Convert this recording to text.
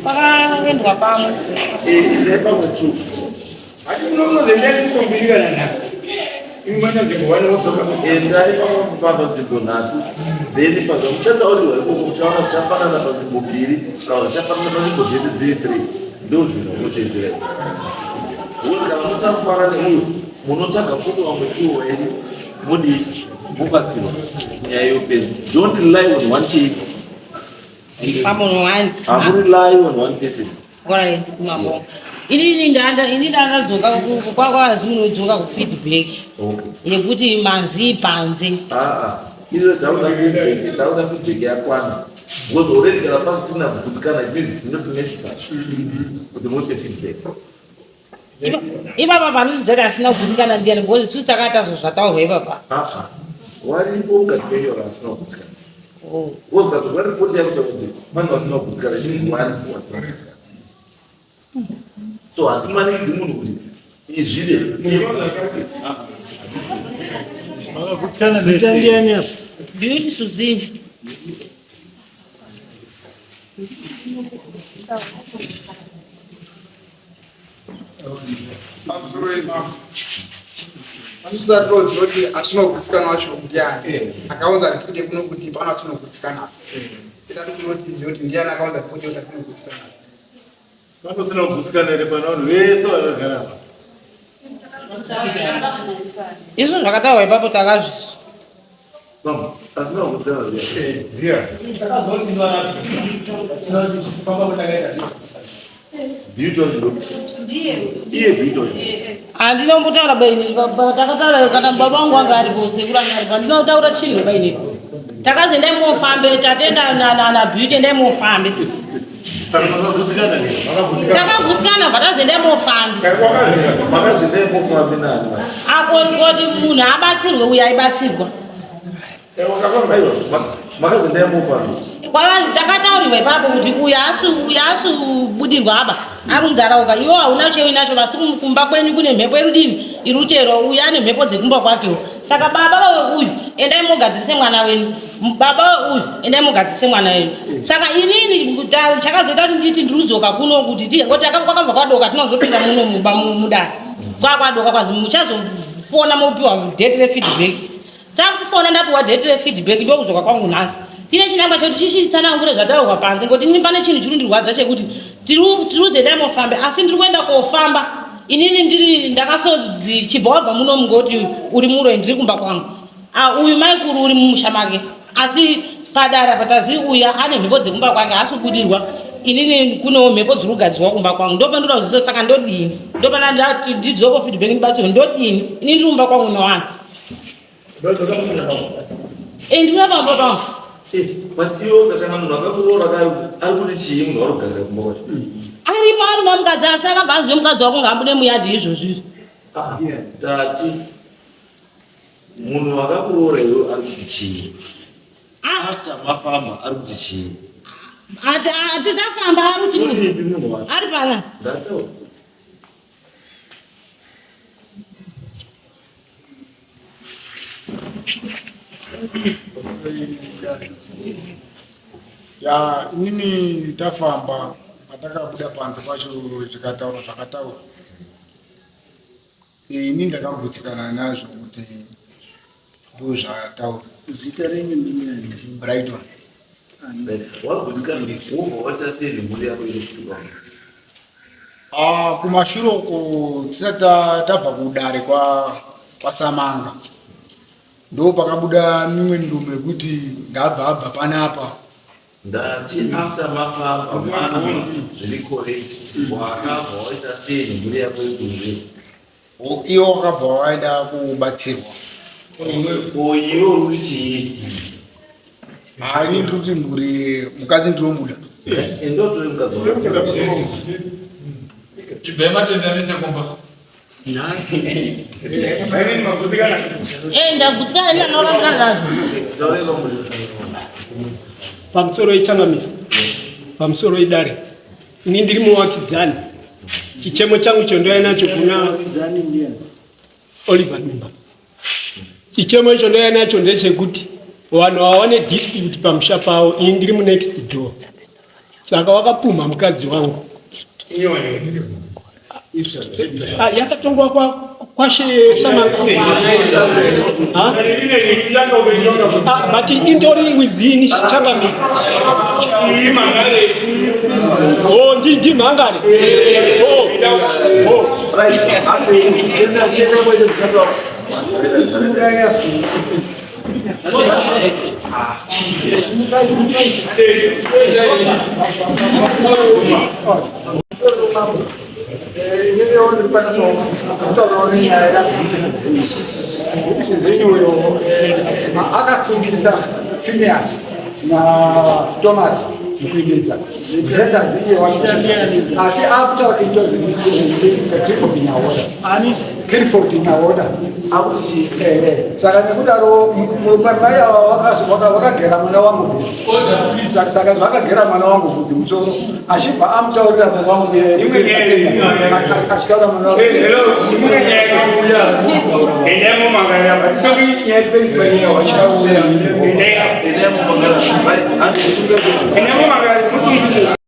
Pakaendwa pamwe. Endai pamwe tu. Endai pamwe panzvimbo nhatu then pazvamuchataurirwa ikoko muchaona zvichafanana panzvimbo mbiri kana zvichafanana panzvimbo dzese dziri three ndo zvinhu zvinotedzera because kana musina kufara neuyu munotsvaga futi vamwe two wenyu modii mobatsirwa nyaya yopera don't rely on one team Pamunhu one. Hamurely on one person. Alright, mabonga. Inini ndanda ini ndandadzoka kwakwazi unodzoka ku feedback. Okay. Yekuti manzi panze. Ah ah. Izvo tauda feedback, tauda feedback yakwana. Because already kana pasina kugutsikana it means it's not necessary. Kuti mupe feedback. Ipapa panotiza kuti asina kugutsikana ndiyani because isu takaita zvo zvataurwa ipapa. Ah ah. Waripo mukati menyu vasina kugutsikana. Oh. Because ukazwa report yako kuti vanhu vasina kugutsikana, it means waripo vasina kugutsikana. So hatimanikidzi munhu kuti izvive. Makagutsikana Zita ndiani apa? Beauty Suzini. Pamusoro yemambo. Panosvika toziva kuti asina wacho ndiani. Akaunza ripoti kuno kuti pano asina kugutsikana. Ita tinotiziva kuti ndiani akaunza ripoti kuti asina kugutsikana. Panosina kugutsikana here pana vanhu vese vakagara apa? Izvo zvakataurwa ipapo takazvizwa. Asina kugutsikana ndiani? Ndiani? Beauty wacho. Iye Beauty wacho. Handina kumbotaura baini takataura kana baba vangu vanga aripo sekuru anga aripo handina kutaura chinhu baini. Takazi endai mofambe tatenda na na na Beauty endai mofambe. Saka makagutsikana here? Makagutsikana. Takagutsikana bva tazi endai mofambe. Makazi endai mofambe nani? Akoti munhu abatsirwe uyo aibatsirwa. Aiwa, makazi endai mofambe. Kwavanzi takataurirwa ipapo kuti uyu haasi uyu haasi kubudirwa apa ari kunzarauka iwo hauna cheuinacho asi kumba kwenyu kune mhepo irudini iri kutero uyu ane mhepo dzekumba kwakewo saka baba vawe uyu endai mogadzirise mwana wenyu baba uyu endai mogadzirise mwana wenyu saka inini chakazoita kuti nditi ndiri kudzoka kuno kuti ngoti kwakabva kwadoka tinozopinda muno muba mudare kwakwadoka kwazi muchazofona mopiwa date refeedback Takufona ndapiwa date refeedback ndokudzoka kwangu nhasi. Tine chinangwa chekuti chichitsanangure zvataurwa panze ngokuti ini pane chinhu chiri kundirwadza chekuti tiruze dai mofambe asi ndiri kuenda kofamba inini ndiri ndakasodzi chibva wabva muno mungoti uri muroyi ndiri kumba kwangu. Ah, uyu maikuru uri mumusha make asi padara patazi uyu ane mhepo dzekumba kwake haasi kubudirwa inini kunewo mhepo dziri kugadzirwa kumba kwangu ndopandoda kuzvisa saka ndodini ndopana ndati ndidzoko feedback ndibatsirwe ndodini ini ndiri kumba kwangu newanhu Ndinoda pamba pangu. But iwe kana munhu akakuroora kayo ari kuti chii munhu wari kugarira kumba kwacho? Aripo ari mukadzi asi akabva anzwe mukadzi wako ngaabude muyadhi izvozvi izvi. Ah, tati munhu akakuroora iwe ari kuti chii? After mafamba ari kuti chii? Ati tafamba ari kuti ari pana. Ndataura. Ya, inini tafamba patakabuda panze pacho zvikataura zvakataura. Ini ndakagutsikana nazvo kuti ndozvaataura. Zita renyu ndini Brighton. Wagutsikana wobva waita sei nemhuri yako iri kutuka? Ah, kumashure uko tisati tabva kudare kwa kwaSamanga ndo pakabuda mimwe ndume yekuti ndabva abva panapa Ndati after mafamba manzwa zviri correct wakabva waita sei nemhuri yako yekunze? Iwo wakabva waenda kubatsirwa. Ko iwe uri kuti chii? Haa ini ndiri kuti mhuri mukadzi ndinomuda. Enda utore mukadzi wako. Ibvai matenda mese kumba. Eh, ndagutsikana ndinorambidzana nazvo. Taurei vamwe. Pamusoro ichangamire, pamusoro idare. Ini ndiri muwakidzani. Chichemo changu chondouya nacho kuna Oliver Dumba. Chichemo icho ndouya nacho ndechekuti Vanhu ava vane dispute pamusha pavo, ini ndiri munext door, saka wakapumha mukadzi wangu. Ah, yakatongwa kwashe Samanga. Ah, but indori within Changamire. Oh, ndimhangare. Oh, oh. Right. Chenda chenda mwete zvichataura. Akasungisa Phineas naThomas mukuindidza iye wacho, asi akutaura Clifford Nyaoda, Clifford Nyaoda. Saka nekudaro mai ava vakagera mwana wangu vhudzi. Saka zvakagera mwana wangu vhudzi musoro, achibva amutaurira mwana wangu, achitaura mwana wangu. Endai mumangara, endai mumangara, musungise.